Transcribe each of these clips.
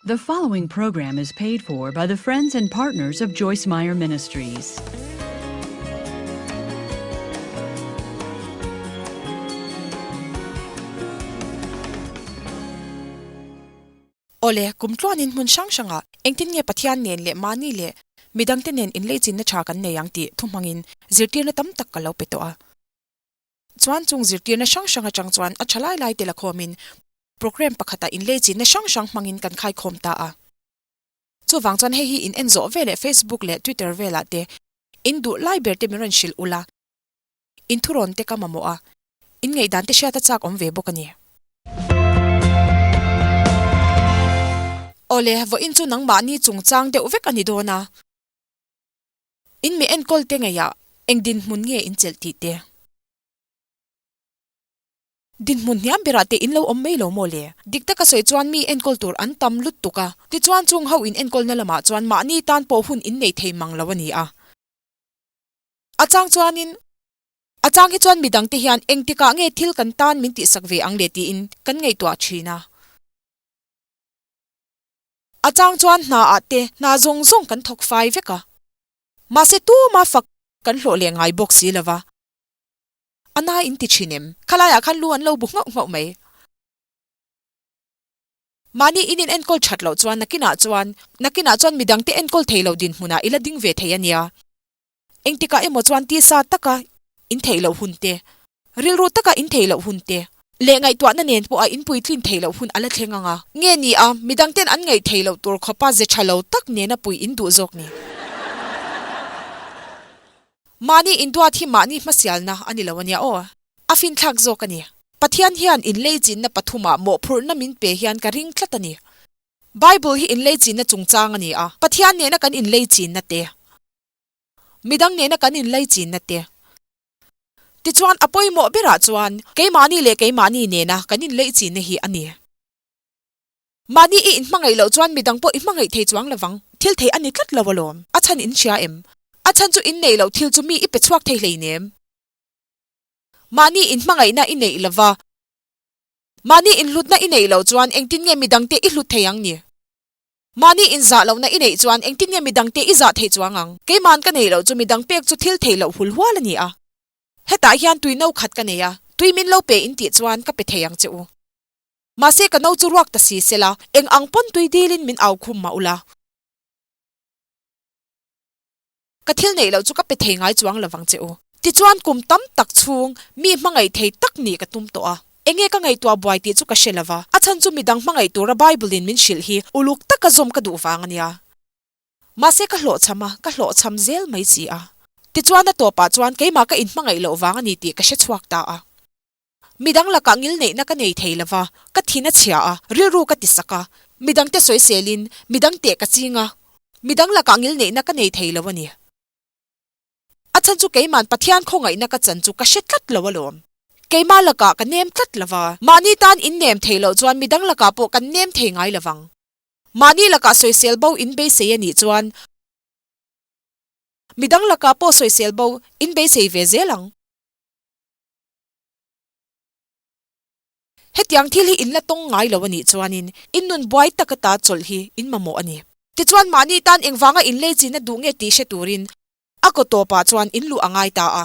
The following program is paid for by the friends and partners of Joyce Meyer Ministries. Awle, kum tluanin hmun hrang hrangah engtin nge Pathian nen leh mahni leh midangte nen inleichinna tha kan nei ang tih thu hmangin zirtirna tam tak ka lo pe tawh a. Chuan chung zirtirna hrang hrang atang chuan a tha lai lai te la khawmin programme pakhatah inleichinna hrang hrang hmangin kan khaikhawm ta a. Chuvang chuan hei hi in en zawh veleh Facebook leh Twitter velah te in duh lai ber te min rawn hrilh ula, in thurawn te ka mamawh a, in ngaihdan te hriat a chak awm ve bawk a ni. Awle, vawiin chu nangmahni chungchang deuh vek a ni dawn a. In mi enkawl te ngeiah eng dinhmun nge in chelh tih te? Dinhmun hniam berah te in lo awm mai lo maw le? Dik taka sawi chuan mi enkawl tur an tam lutuk a, tichuan chung ho in enkawlna lamah chuan mahni tan pawh hun in nei thei mang lo a ni a. A chang chuanin, a chang hi chuan midang te hian engtikah nge thil kan tan min tihsak ve ang le tiin kan ngaihtuah thin a. A chang chuan hna ah te hna zawng zawng kan thawk fai vek a, mahse tuma fak kan hlawh leh ngai bawk si lova. A na in ti thin em? Khalaiah khan lu an lo bu nghauh nghauh mai. Mahni in in enkawl that loh chuan nakinah chuan nakinah chuan midangte enkawl thei lo dinhmunah i la ding ve thei a nia. Engtikah emaw chuan tisa taka in theih loh hun te, rilru taka in theih loh hun te, leh ngaihtuahna nen pawha in puitlin theih loh hun a la thleng ang a. Nge ni a, midangten an ngaih theih loh tur khawpa ze tha lo tak nena pui in duh zawk ni. Mahni induat hi mahni hmasialna a ni lo a nia aw. A finthlak zawk a ni. Pathian hian inleichinna pathumah mawhphurhna min pe hian ka ring tlat a ni. Bible hi inleichinna chungchang a ni a, Pathian nena kan inleichinna te, Midang nena kan inlaichinna te. Tichuan, a pawimawh berah chuan keimahni leh keimahni nena kan inlaichinna hi a ni. Mahni i inhmangaih loh chuan midang pawh i hmangaih thei chuang lovang. Thil thei a ni tlat lo alawm. A chhan in hria em? A chhan chu inneih loh thil chu mi i pe chhuak thei hleinem. Mahni inhmangaihna i neih lova, mahni inhlutna i neih loh chuan engtin nge midangte i hlut thei ang ni? Mahni inzah lohna i neih chuan engtin nge midangte i zah theih chuang ang? Keima'n ka neih loh chu midang pek chu thil theih loh hul hual a ni a. Hetah hian tui no khat ka nei a, tui min lo pe in tih chuan ka pe thei ang che u. Mahse ka no chu ruak ta si sela, eng ang pawn tui dilin min au khum mah ula. Ka thil neih loh chu ka pe thei ngai chuang lovang che u. Tichuan kum tam tak chhung mi hmangaih thei tak nih ka tum tawh a. Enge ka ngaihtuah buai tih chu ka hre lova, a chhan chu midang hmangaih tura Bible-in min hrilh hi uluk taka zawm ka duh vang a nia. Mahse ka hlawhchham a, ka hlawhchham zel mai si a. Tichuan a tawpah chuan keimah ka inhmangaih loh vang a ni tih ka hre chhuak ta a. Midang lakah ngilneihna ka nei thei lova, ka thin a chhia a, rilru ka ti sak a, midangte sawiselin midang teh ka ching a, midang lakah ngilneihna ka nei thei lo a ni. A chhan chu keima'n Pathian khawngaihna ka chan chu ka hre tlat lo alawm. Keimah lakah ka nem tlat lova, mahni tan in nem thei loh chuan midang lakah pawh kan nem thei ngai lovang. Mahni lakah sawisel bo in beisei a nih chuan midang lakah pawh sawisel bo in beisei ve zel ang. Hetiang thil hi in la tawng ngai lo a nih chuanin in nun buai tak ata chawlh hi in mamawh a ni. Tichuan mahni tan engvanga in lei chin a duh nge tih hre turin a kaw tawpah chuan in luh a ngai ta a.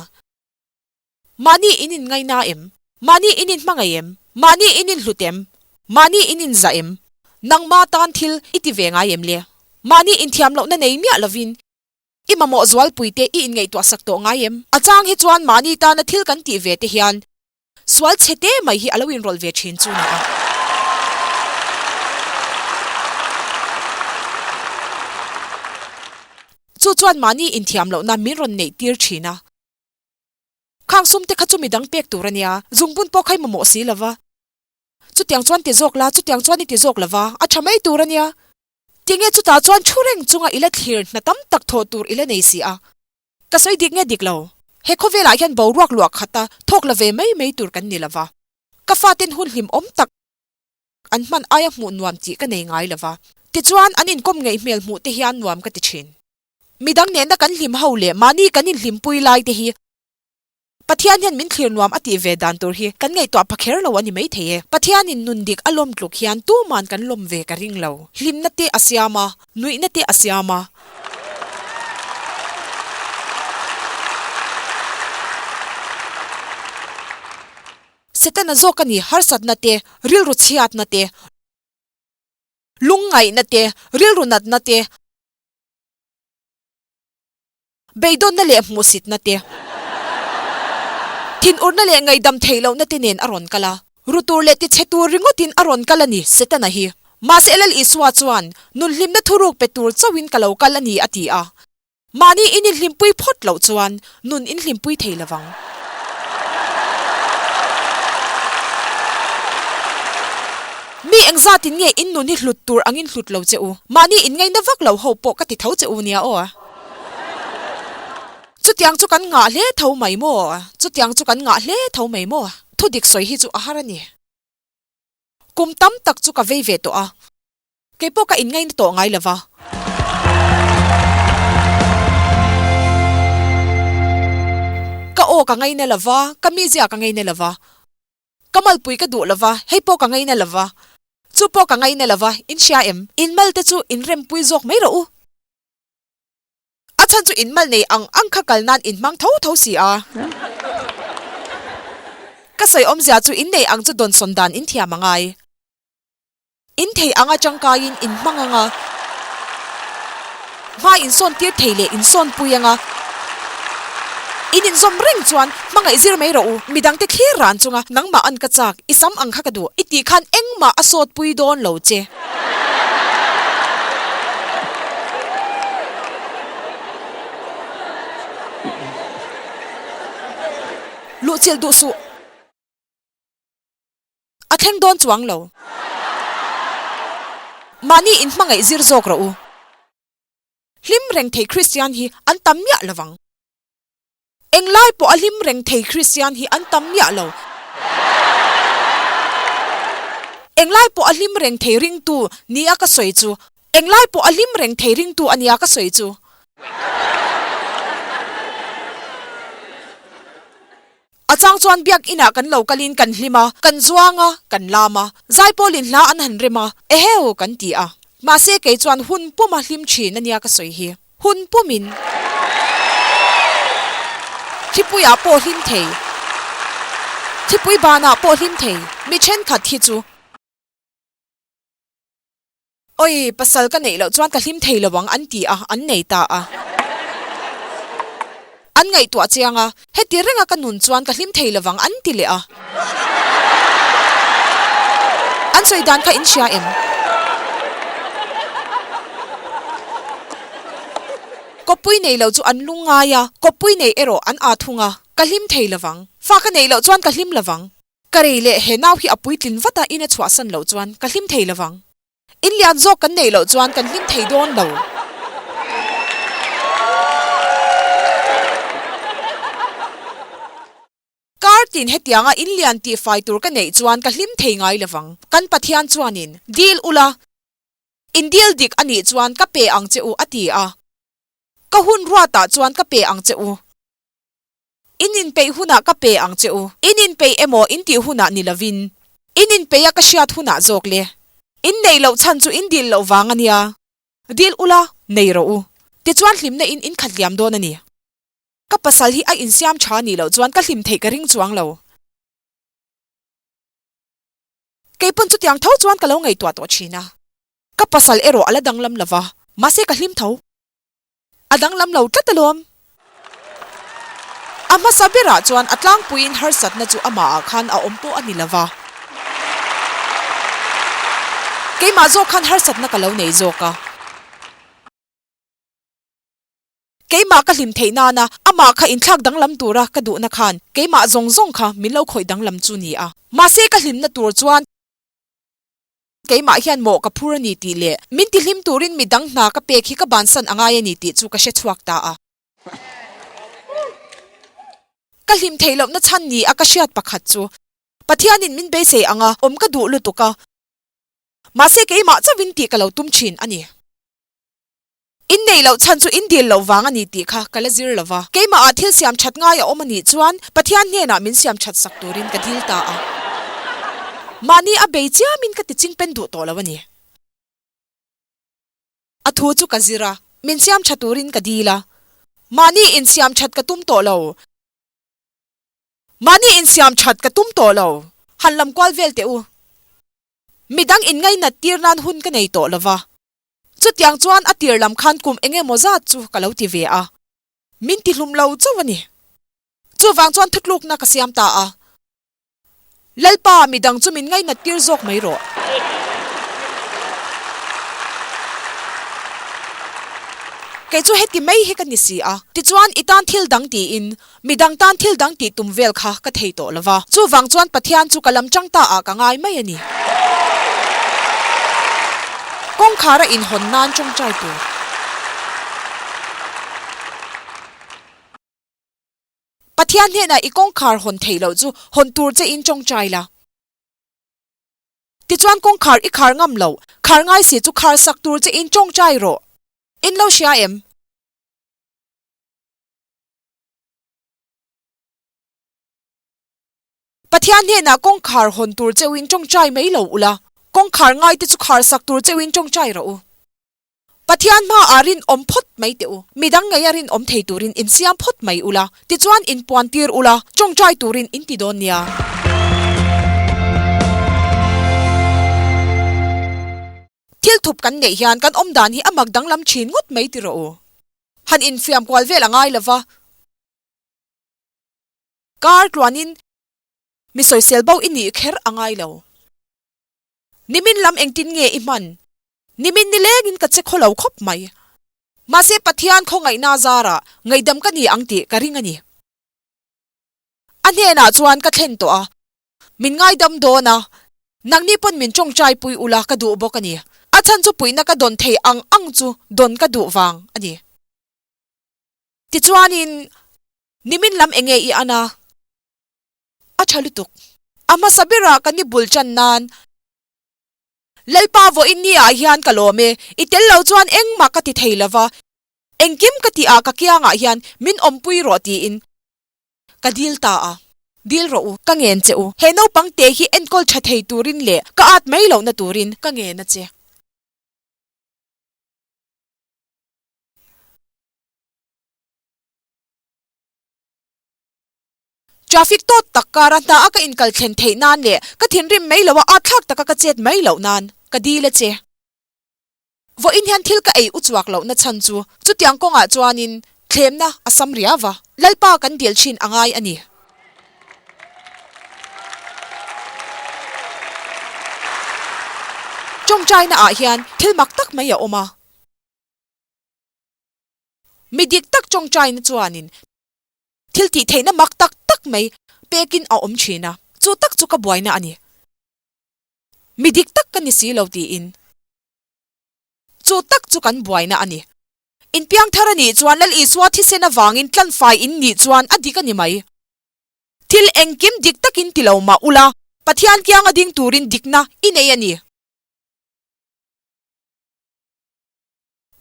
Mahni in in ngaina em? Mahni in in hmangaih em? Mahni in in hlut em? Mahni in in zah em? Nangma tan thil i ti ve ngai em le? Mahni inthiam lohna nei miah lovin I mamawh zualpuite i inngaihtuahsak tawh ngai em? A chang hi chuan mahni tana thil kan tih ve te hian sual chhe te mai hi a lo inrawlh ve thin chu ni a. Chu chuan mahni inthiam lohna min rawn neih tir thin a. Khang sum te kha chu midang pek tur a nia, zungbun pawh kha i mamawh si lova. Chutiang chuan ti zawk la, chutiang chuan i ti zawk lova, a tha mai tur a nia. Tinge chutah chuan thu reng chunga i la thlir hna tam tak thawh tur i la nei si a? Ka sawi dik nge dik lo? He khawvelah hian boruak luah khata thawk la ve mai mai tur kan ni lova. Ka faten hun hlimawm tak an hman aia hmuh nuam tih ka nei ngai lova. Tichuan an inkawm ngeih hmel hmuh te hian nuam ka ti thin. Midang nena kan hlim ho leh mahni kan inhlimpui lai te hi. Pathian hian min thlir nuam a tih ve dan tur hi kan ngaihtuah pha kher lo a ni maithei e. Pathianin nun dik a lawm tluk hian tuman kan lawm ve ka ring lo. Hlimna te a siam a, nuihna te a siam a. Setana zawk a ni harsatna te, rilru chhiatna te, lungngaihna te, rilru natna te, Beidawnna leh hmuhsitna te, thinurna leh ngaihdam theih lohna te nen a rawn kal a. Ru tur leh tichhe tur ringawtin a rawn kal a ni, Setana hi. Mahse Lal Isua chuan, Nunhlimna thuruk pe tur chauhin ka lo kal a ni a ti a. Mahni in inhlimpui phawt loh chuan nun inhlimpui thei lovang. Mi engzatin nge in nun hi hlut tur angin hlut lo che u? Mahni in ngaina vak lo ho pawh ka ti tho che u nia aw. Chutiang chu kan ngah hle tho mai maw? Chutiang chu kan ngah hle tho mai maw? Thu dik sawi hi chu a har a ni. Kum tam tak chu ka vei ve tawh a, kei pawh ka inngaina tawh ngai lo va. Ka aw ka ngaina lo va, ka mizia ka ngaina lo va. Ka malpui ka duh lo va, hei pawh ka ngaina lo va, chu pawh ka ngaina lo va, in hria em? In mal te chu in rempui zawk mai rawh u. A chhan chu in mal nei ang ang kha kal nan in hmang tho tho si a. Ka sawi awmzia chu in nei ang chu dawnsawn dan in thiam a ngai. In thei anga tangkaiin in hmang anga, hma insawn tir thei leh insawn pui anga, in inzawm reng chuan hmangaih zir mai rawh u, midangte thlir ran chunga nangmah an ka chak, i sam ang kha ka duh, i tih khan engmah a sawt pui dawn lo che. Luhchilh duh suh. A thleng dawn chuang lo. Mahni in hmangaih zir zawk rawh u. Hlim reng thei Kristian hi an tam miah lo vang. Englai pawh a hlim reng thei Kristian hi an tam miah lo. Englai pawh a hlim reng thei ringtu nia ka sawi chu. Englai pawh a hlim reng thei ringtu a nia ka sawi chu. A chang chuan biak inah kan lo kalin kan hlim a, kan zuang a, kan lam a, zaipawlin hla an han rem a, eheu kan ti a. Mahse kei chuan hun puma hlim thin a nia ka sawi hi. Hun pumin. Thipuiah pawh hlim thei. Thipui banah pawh hlim thei. Mi thenkhat hi chu. Oi, pasal ka neih loh chuan ka hlim thei lo ang an ti a, an nei ta a. An ngaihtuah chiang a, heti renga ka nun chuan ka hlim thei lo ang an ti leh a. An sawi dan kha in hria em? Kawppui nei lo chu an lung ngai a, kawppui nei erawh an aa thung a, ka hlim thei lo vang. Fa ka neih loh chuan ka hlim lo vang. Ka rei leh he nau hi a puitlin vat a in a chhuahsan loh chuan ka hlim thei lovang. In lian zawk kan neih loh chuan kan hlim thei dawn lo. Kar tin hetianga in lian tih fai tur ka neih chuan ka hlim thei ngai lovang. Kan Pathian chuanin, Dil ula, in dil dik a nih chuan ka pe ang che u a ti a. Ka hun ruatah chuan ka pe ang che u. In inpeih hunah ka pe ang che u. In inpeih emaw in tih hunah ni lovin, in inpeih a ka hriat hunah zawk le. In neih loh chhan chu in dil loh vang a nia. Dil ula, nei rawh u. Tichuan hlimna in in khat liam dawn a ni. Ka pasal hi a insiam tha nih loh chuan ka hlim theih ka ring chuang lo. Kei pawn chutiang tho chuan ka lo ngaihtuah tawh thin a. Ka pasal erawh a la danglam lo va, mahse ka hlim tho. A danglam lo tlat alawm. A hmasa berah chuan a tlangpuiin harsatna chu amahah khan a awm pawh a ni lova. Keimah zawk khan harsatna ka lo nei zawk a. Keimah ka hlim theih nana amah kha inthlak danglam tura ka duhna khan keimah zawng zawng kha min lo khawih danglam chu ni a. Mahse ka hlimna tur chuan. Keimah hian mawh ka phur a ni tih leh min tihlim turin mi dang hna ka pek hi ka bansan a ngai a ni tih chu ka hre chhuak ta a. Ka hlim theih lohna chhan ni a ka hriat pakhat chu Pathianin min beisei anga awm ka duh lutuk a, mahse keimah chauhin tih ka lo tum thin a ni. In neih loh chhan chu in dil loh vang a ni tih kha ka la zir lo va. Keimahah thil siam that ngai a awm a nih chuan Pathian hnenah min siam that sak turin ka dil ta a. Mahni a bei chiamin ka ti chingpen duh tawh lo a ni. A thu chu ka zir a, min siam tha turin ka dil a. Mahni insiam that ka tum tawh lo. Mahni insiam that ka tum tawh lo. Han lam kual vel teh u. Midang inngainat tir nan hun ka nei tawh lo va. Chutiang chuan a tir lam khan kum eng emaw zat chu ka lo ti ve a. Min ti hlum lo chauh a ni. Chuvang chuan thutlukna ka siam ta a. Lalpa, midang chu min ngainat tir zawk mai rawh. Kei chu heti mai hi ka ni si a. Tichuan, i tan thil dang tiin, midang tan thil dang tih tum vel kha ka thei tawh lo va. Chuvang chuan Pathian chu ka lam chang ta ah ka ngai mai a ni. Kawngkhar a inhawn nan tawngtai tur. Pathian hnenah i kawngkhar hawn theih loh chu hawn tur che in tawngtai la. Tichuan kawngkhar i khar ngam loh, khar ngai si chu khar sak tur che in tawngtai rawh. In lo hria em? Pathian hnenah kawngkhar hawn tur cheu in tawngtai mai lo ula, kawngkhar ngai te chu khar sak tur cheu in tawngtai rawh u. Pathian hmaah rinawm phawt mai teh u. Midang ngeia rinawm thei turin insiam phawt mai ula, tichuan inpuan tir ula, tawngtai turin in ti dawn nia. Thil thup kan neih hian kan awm dan hi a mak danglam thin ngawt mai ti rawh u. Han infiam kual vel a ngai lova. Kar tluanin mi sawisel bo i nih kher a ngai lo. Nimin lam engtin nge i hman? Nimin nilengin ka che khaw lo khawp mai. Mahse Pathian khawngaihna zarah ngaihdam ka ni ang tih ka ring a ni. A hnenah chuan ka thlen tawh a, min ngaidam dawn a, nangni pawn min tawngtai pui ula ka duh bawk a ni. A chhan chu puihna ka dawn thei ang ang chu dawn ka duh vang a ni. Tichuanin, nimin lam enge i an a? A tha lutuk. A hmasa berah kan i bul tan nan Lalpa vawiin ni ah hian ka lawm e, i tel lo chuan engmah ka ti thei lo va, engkim ka tih ah ka kiangah hian min awmpui rawh tiin ka dil ta a, dil rawh u, ka ngen che u, he naupang te hi enkawl tha thei turin leh ka at mai lohna turin ka ngen a che. Traffic tawt tak kara hna a ka inkal thlen theih nan leh ka thinrim mai lo a atthlak taka ka chet mai loh nan ka dil a che. Vawiin hian thil ka ei u chuak lohna chhan chu chutiang kawngah chuanin thlemna a sam riau va, Lalpa kan dil thin a ngai a ni. Tawngtaina ah hian thil mak tak mai a awm a. Mi dik tak tawngtaina chuanin Thil tih theihna mak tak tak mai pekin a awm thin a, chu tak chu ka buaina a ni. Mi dik tak ka ni si lo tiin. Chu tak chu kan buaina a ni. Inpiang thar a nih chuan Lal Isua thisen avangin tlanfai in nih chuan a dik a ni mai. Thil engkim dik takin ti lo mah ula, Pathian kianga ding turin dikna i nei a ni.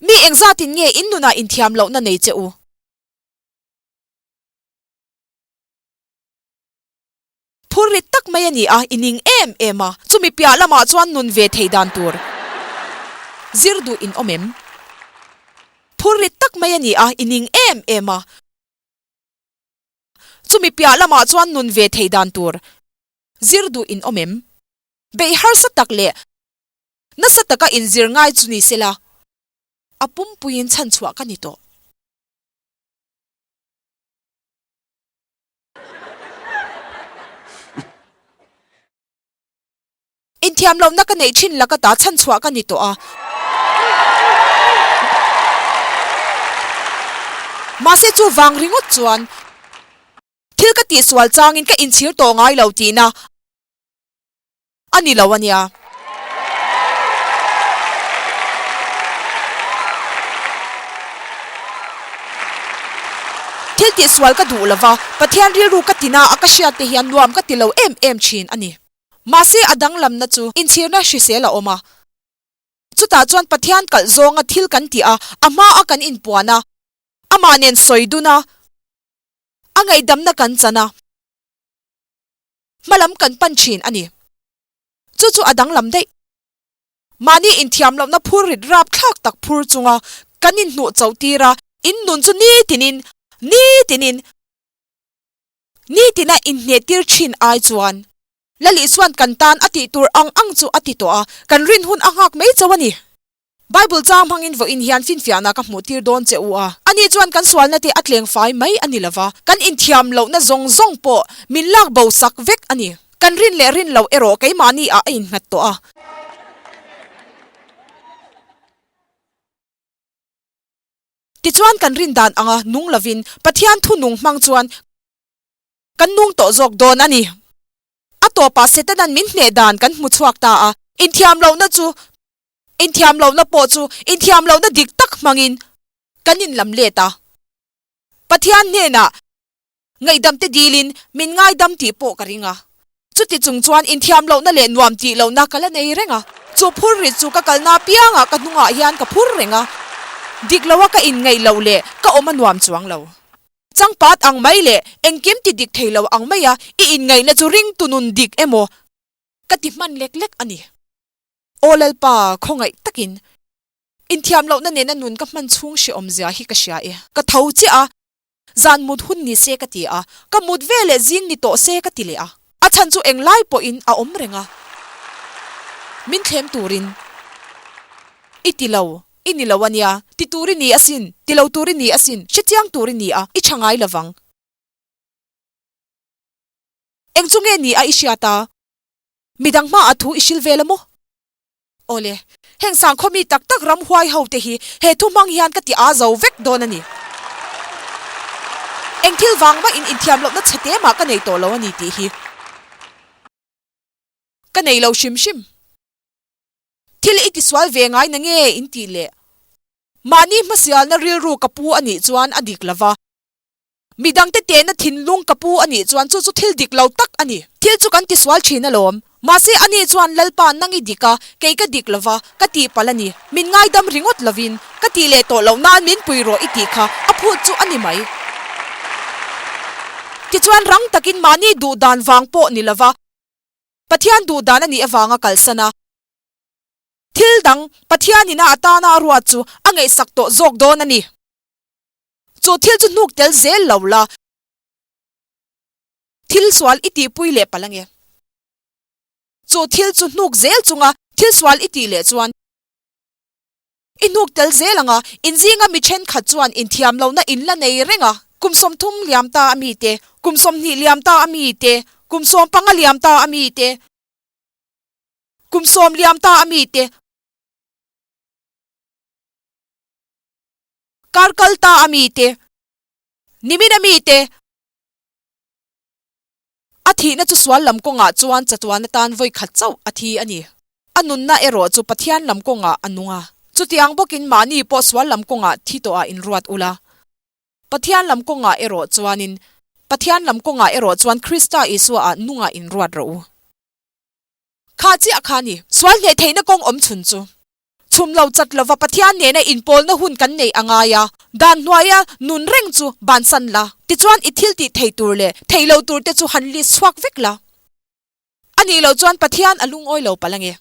Mi engzatin nge in nunah inthiam lohna nei che u? Phur rit tak mai a ni a, i ning em em a, chumi piah lamah chuan nun ve thei dan tur zir duh in awm em? Phur rit tak mai a ni a, i ning em em a, chumi piah lamah chuan nun ve thei dan tur zir duh in awm em? Beih harsa tak leh nasa taka inzir ngai chu ni sela, a pumpuiin chhanchhuah ka ni tawh. Inthiam lohna ka neih thin laka ta chhanchhuah ka ni tawh a. Mahse chu vang ringawt chuan thil ka tihsual changin ka inchhir tawh ngai lo tihna A ni lo a nia. Thil tihsual ka duh lova, Pathian rilru ka tina a ka hriat te hian nuam ka ti lo em em thin a ni. Mahse a danglamna chu inchhirna hrisel a awm a. Chutah chuan Pathian kalh zawnga thil kan tih a, a hmaa kan inpuan a, amah nen sawi dun a, a ngaihdamna kan chan a, hmalam kan pan thin a ni. Chu chu a danglam daih. Mahni inthiam lohna phur rit rapthlak tak phur chunga kan inhnuh chauh tir a, in nun chu nitinin, nitinin, nitina inhneh tir thin ai chuan Lali chuan kan tan a tih tur ang ang chu a ti tawh a, kan rin hun a nghak mai chauh a ni. Bible chang hmangin vawiin hian finfiahna ka hmuh tir dawn che u a, ani chuan kan sualna te a tleng fai mai a ni lova, kan inthiam lohna zawng zawng pawh min lak bo sak vek a ni. Kan rin leh rin loh erawh keimahni ah a innghat tawh a. Tichuan kan rin dan anga nung lovin Pathian thu nung hmang chuan kan nung tawh zawk dawn a ni. A tawpah Setanan min hneh dan kan hmu chhuak ta a, inthiam lohna chu inthiam lohna pawh chu inthiam lohna dik tak hmangin kan inlam let a. Pathian hnenah ngaihdamte dilin min ngaidam tih pawh ka ring a. Chuti chung chuan inthiam lohna leh nuam tih lohna ka la nei reng a. Chu phur rit chu ka kalna apiangah ka hnungah hian ka phur reng a. Dik loa ka inngaih loh leh ka awm a nuam chuang lo. Changpat ang mai leh engkim ti dik thei lo ang maia i inngaihna chu ringtu nun dik emaw ka ti hman lek lek a ni. Aw Lalpa, khawngaih takin inthiam lohna nena nun ka hman chhung hrehawm zia hi ka hria e. Ka tho chiah a, zan mut hun ni se ka ti a, ka mut ve leh zing ni tawh se ka ti leh a. A chhan chu englai pawhin a awm reng a, min thlem turin i ti lo. I ni lo a nia, ti tur i ni asin, ti lo tur i ni asin, hre chiang tur i ni a, i tha ngai lo vang. Eng chu nge ni a i hriat a? Midang hmaah thu i hril vel a maw? Awle, heng sangkhaw mi tak tak ramhuai ho te hi he thu hmang hian ka ti aa zo vek dawn a ni. Eng thil vang mah in inthiam lohna chhe te mah ka nei tawh lo a ni tih hi ka nei lo hrim hrim. Thil i tisual ve ngai na nge in tih leh? Mahni hmasialna rilru ka pu a nih chuan a dik lova, midangte tehna thinlung ka pu a nih chuan chu chu thil dik lo tak a ni. Thil chu kan tisual thin alawm. Mahse ani chuan Lalpa nang i dik a, kei ka dik lova, ka tihpalh a ni. Min ngaidam ringawt lovin, ka tih leh tawh loh nan min pui rawh i tih kha a phut chu a ni mai. Tichuan rang takin mahni duh dan vang pawh ni lova, Pathian duh dan a nih avanga kalsan a, thil dang Pathian ina atana a ruat chu a ngaihsak tawh zawk dawn a ni. Chu thil chu hnuk tel zel lo la, thil sual i tihpui leh palh ange. Chu thil chu hnuk zel chunga thil sual i tih leh chuan i hnuk tel zel anga inzinga mi thenkhat chuan inthiam lohna in la nei reng a. Kum 30 liam ta a mi te, kum 20 liam ta a mi te, kum 15 liam ta a mi te, kum 10 liam ta a mi te, kar kal ta a mi te, nimin a mi te, A thihna chu sual lam kawngah chuan chatuan atan vawi khat chauh a thi a ni. A nunna erawh chu Pathian lam kawngah a nung a. Chutiang bawkin mahni pawh sual lam kawngah thi tawhah inruat ula. Pathian lam kawngah erawh chuanin Pathian lam kawngah erawh chuan Krista Isuaah nungah inruat rawh u. Kha chiah kha a ni. Sual hneh theihna kawng awm chhun chu. Chhum lo chat lova Pathian nena inpawlna hun kan neih a ngai a, dan hnuaia nun reng chu bansan la, tichuan i thil tih thei tur leh thei lo tur te chu han list chhuak vek la. A nih loh chuan Pathian a lungawi lo palh ange.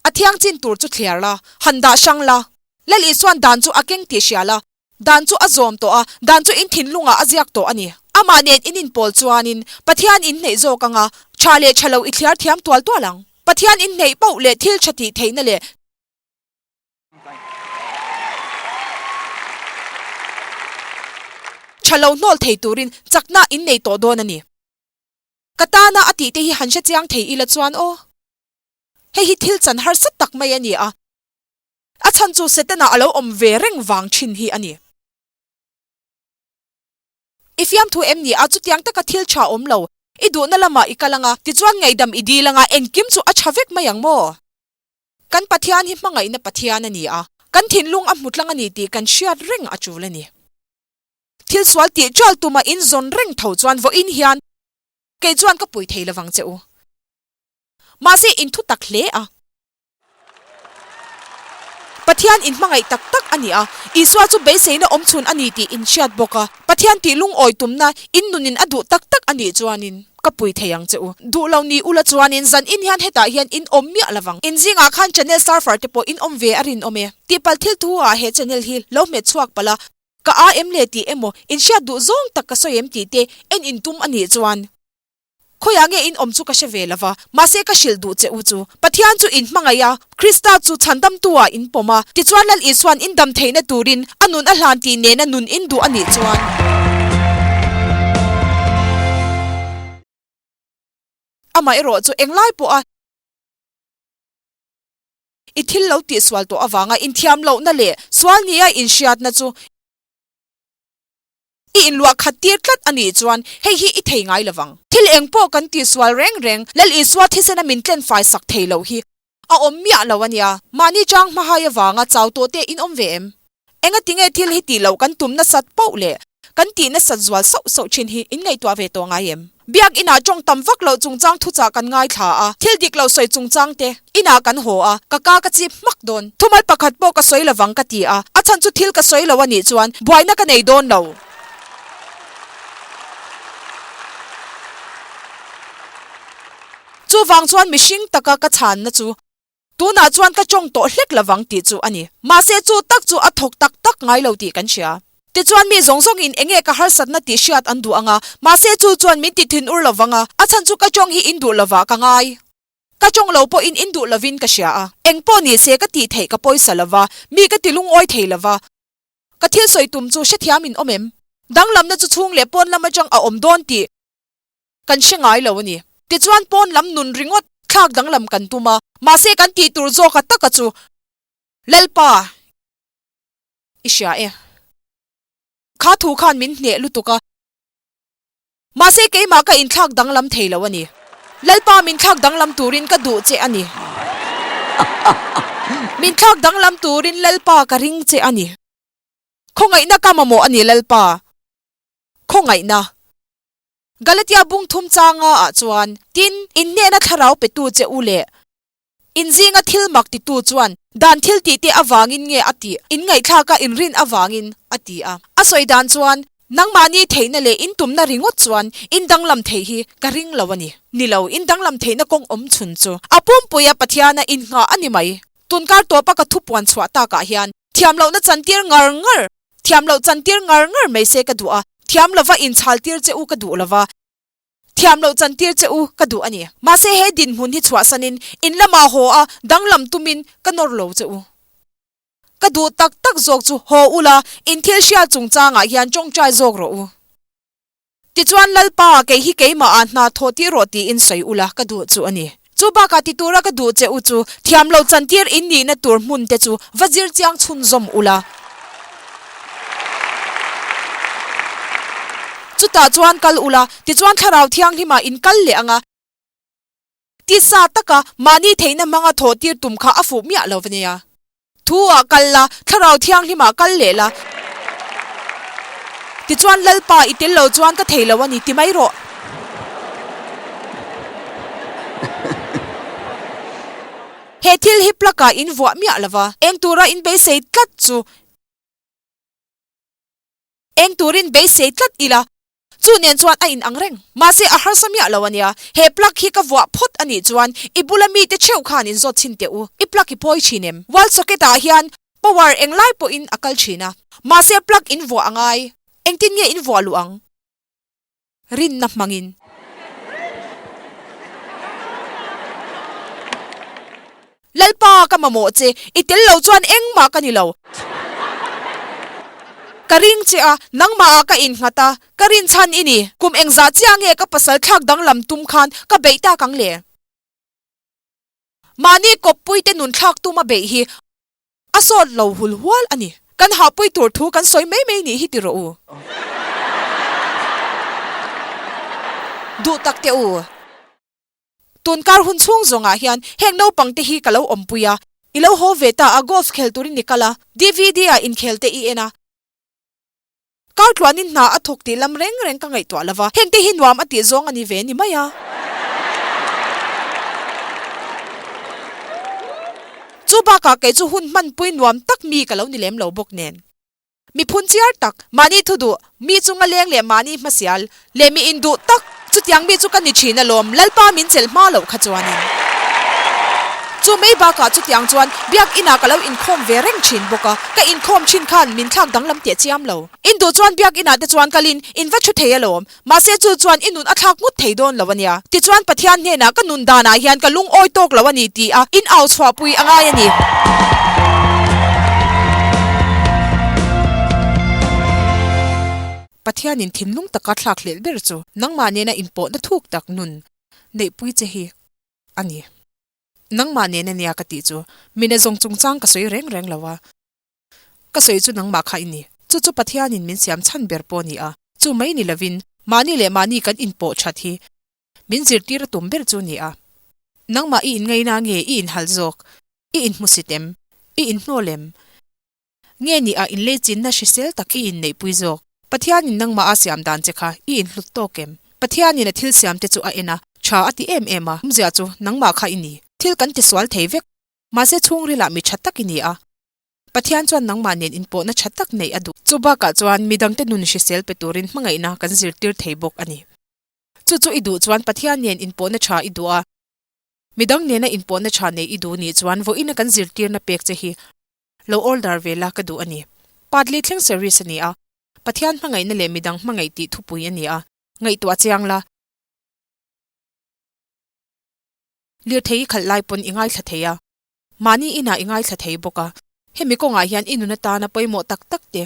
A thiang chin tur chu thliar la, han dah hrang la. Lal Isuan dan chu a keng tih hria la, Dan chu a zawm tawh a, dan chu in thinlungah a ziak tawh a ni. Amah nen in inpawl chuanin Pathian in hneih zawk anga tha leh tha lo i thliar thiam tual tual ang. Pathian in hneih poh leh thil tha tih theihna leh tha lo hnawl thei turin chakna in nei tawh dawn a ni. Ka tana a tih te hi han hre chiang thei ila chuan aw. Hei hi thil chan harsa tak mai a ni a. A chhan chu Setana a lo awm ve reng vang thin hi a ni. I fiamthu em ni a, chutiang taka thil tha awm lo. I duhna lamah i kal anga, tichuan ngaihdam i dil anga, engkim chu a tha vek mai ang maw? Kan Pathian hi hmangaihna Pathian a ni a, kan thinlung a hmu tlang a ni tih kan hriat reng a tul a ni. Thil sual tih ṭal tuma in zawn reng tho chuan vawiin hian kei chuan ka pui thei lovang che u. Mahse in thu tak hle a. Pathian in hmangaih tak tak a ni a, Isua chu beiseina awm chhun a ni tih in hriat bawk a. Pathian tih lungawi tumna in nunin a duh tak tak a nih chuanin ka pui thei ang che u. Duh lo ni ula chuanin zan in hian hetah hian in awm miah lovang. In zingah khan channel surfer te pawh in awm ve a rinawm e. Tihpalh thil thu ah he channel hi lo hmet chhuak palh a, ka a em le tih emaw in hriat duh zawng tak ka sawi em tih te en in tum a nih chuan Khawiah nge in awm chu ka hre ve lo va, mahse ka hrilh duh che u chu. Pathian chu in hmangaih a, Krista chu chhandamtu ah in pawm a, tichuan Lal Isua'n in dam theihna turin a nun a hlan tih nena nun in duh a nih chuan. Amaherawh chu englai pawha i thil lo tihsual tawh avanga inthiam lohna leh sual nia inhriatna chu I inluah khat tir tlat a nih chuan hei hi i thei ngai lovang. Thil eng pawh kan tihsual reng reng, Lal Isua thisena min tlen fai sak thei loh hi a awm miah lo a nia. Mahni chang hmahai avanga chau tawh te in awm ve em? Engatinge thil hi tih loh kan tum nasat poh leh kan tih nasat zual sauh sauh thin hi in ngaihtuah ve tawh ngai em? Biak inah tawng tam vak loh chungchang thuchah kan ngaithla a, thil dik lo sawi chungchang te inah kan haw a, ka ka ka chip hmak dawn. Thumal pakhat pawh ka sawi lovang ka ti a, a chhan chu thil ka sawi lo a nih chuan buaina ka nei dawn lo. Chuvang chuan mihring taka ka chhanna chu Tunah chuan ka tawng tawh hlek lovang tih chu a ni. Mahse chu tak chu a thawk tak tak ngai lo tih kan hria. Tichuan mi zawng zawngin eng nge ka harsatna tih hriat an duh ang a, mahse chu chuan min ti thin ur lovang a, a chhan chu ka tawng hi in duh lovah ka ngai. Ka tawng lo pawhin in duh lovin ka hria a. Eng pawh ni se ka tih theih ka pawisa lova, mi ka ti lungawi thei lova. Ka thil sawi tum chu hrethiam in awm em? Danglamna chu chhung leh pawn lam atang a awm dawn tih. Kan hre ngai lo a ni. Tichuan pawn lam nun ringawt thlak danglam kan tum a, mahse kan tih tur zawka taka chu Lalpa i hria e. Kha thu khan min hneh lutuk a, mahse keimah ka inthlak danglam thei lo a ni. Lalpa min thlak danglam turin ka duh che a ni. Min thlak danglam turin Lalpa ka ring che a ni. Khawngaihna ka mamawh a ni Lalpa. Khawngaihna. Galatia bung thum changa ah chuan, Tin, in hnena thlarau petu che u leh in zinga thil mak titu chuan dan thil tihte avangin nge a tih, in ngaihthlaka in rin avangin, a ti a. A sawi dan chuan, Nangmahni theihna leh in tumna ringawt chuan in danglam theih hi ka ring lo a ni. Ni lo, in danglam theihna kawng awm chhun chu a pumpuia Pathiana innghah a ni mai. Tunkar tawpa ka thupuan chhuah takah hian thiam lohna chantir ngar ngar Thiam loh chantir ngar ngar mai se ka duh a, thiam lova inchhaltir che u ka duh lova, thiam loh chantir che u ka duh a ni. Mahse he dinhmun hi chhuahsanin in lamah haw a, danglam tumin ka nawr lo che u. Ka duh tak tak zawk chu haw ula, in thil hriat chungchangah hian tawngtai zawk rawh u. Tichuan, Lalpa, kei hi keimahah hna thawh tir rawh tiin sawi ula ka duh chu a ni. Chu bakah ti tura ka duh che u chu, thiam lo chantir in nihna tur hmun te chu va zir chiang chhunzawm ula. Chutah chuan kal ula, tichuan Thlarau Thianghlimah in kal leh ang a. Tisa taka mahni theihna hmanga thawh tir tum kha a fuh miah lo nia. Thu ah kal la, Thlarau Thianghlim ah kal leh la. Tichuan Lalpa i tel lo chuan ka thei lo a ni ti mai rawh. He thil hi plug ah in vuah miah lo va, eng tura in beisei tlat chu eng turin beisei tlat ila. Chu nen chuan a inang reng. Mahse a harsa miah lo ania. He plug hi ka vuah phawt a nih chuan i bula mite theuh khan in zawt chhin teh u. I plug i pawi thin em? Wall socket ah hian power englai pawhin a kal thin a. Mahse plug in vuah a ngai. Engtin nge in vuah luh ang? Rinna hmangin. Lalpa ka mamawh che, i tel lo chuan engmah ka ni lo. Ka ring che a, nangmah ah ka innghat a, ka rinchhan i ni. Kum engzah chiah nge ka pasal thlak danglam tum khan ka beih tak ang le? Mahni kawppui te nun thlak tuma beih hi a sawt lo hul hual a ni. Kan hahpui tur thu kan sawi mai mai nih hi ti rawh u. Duh tak teh u. Tunkar hun chhung zawngah hian heng naupang te hi ka lo awmpui a, i lo haw ve ta a, golf khel turin i kal a, DVD ah inkhel te i en a, kar tluanin hna a thawk tih lam reng reng ka ngaihtuah lo va, heng te hi nuam a tih zawng a ni ve ni mai a. Chu bakah kei chu hun hmanpui nuam tak mi ka lo ni lem lo bawk nen. Mi phunchiar tak, mahni thu duh, mi chunga leng leh mahni hmasial, leh mi induh tak, chutiang mi chu ka ni thin alawm, Lalpa min chelh hma loh kha chuanin. Chu mai bakah chutiang chuan Biak inah ka lo inkhawm ve reng thin bawk a, ka inkhawm thin khan min thlak danglam teh chiam lo. Induh chuan Biak inah te chuan kalin in va thu thei alawm, Mahse chu chuan i nun a thlak ngut thei dawn lo a nia. Tichuan Pathian hnenah ka nun danah hian ka lungawi tawk lo a ni ti a in au chhuahpui a ngai a ni. Pathianin thinlung taka thlak hlelh ber chu nangmah nena inpawhna thuk tak nun neihpui che hi a ni. Nangmah nen a nia ka tih chu mina zawng chungchang ka sawi reng reng lo a. Ka sawi chu nangmah kha i ni. Chu chu Pathianin min siam chhan ber pawh a ni a. Chu mai ni lovin, mahni leh mahni kan inpawh that hi min zirtir a tum ber chu a ni a. Nangmah i inngaina nge i inhal zawk? I inhmusit em? I inhnawl em? Nge ni a inleichinna hrisel tak i inneihpui zawk? Pathianin nangmah a siam dan che kha i inhlut tawk em? Pathianin a thil siamte chu a en a, tha a ti em em a, awmzia chu nangmah kha i ni. Thil kan tisual thei vek. Mahse chhungrilah mi tha tak i ni a. Pathian chuan nangmah nen inpawhna tha tak neih a duh. Chu bakah chuan midangte nun hrisel pe turin hmangaihna kan zirtir thei bawk a ni. Chu chu i duh chuan Pathian nen inpawhna tha i duh a, midang nena inpawhna tha neih i duh nih chuan vawiina kan zirtirna pek che hi lo order ve la ka duh a ni. Patli thleng service a ni a, Pathian hmangaihna leh midang hmangaih tih thupui a ni a, ngaihtuah chiang la. Lirthei i khalh lai pawn i ngaithla thei a. Mahni inah i ngaithla thei bawk a, hemi kawngah hian i nun atana pawimawh tak tak te,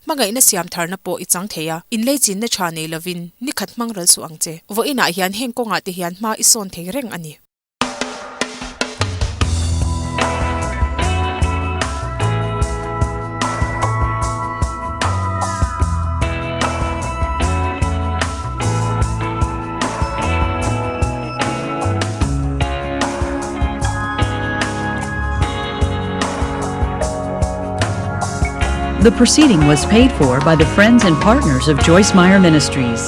hmangaihna siam tharna pawh i chang thei a, inleichinna tha nei lovin ni khat hmang ral suh ang che. Vawiinah hian heng kawngah te hian hma i sawn thei reng a ni. The proceeding was paid for by the friends and partners of Joyce Meyer Ministries.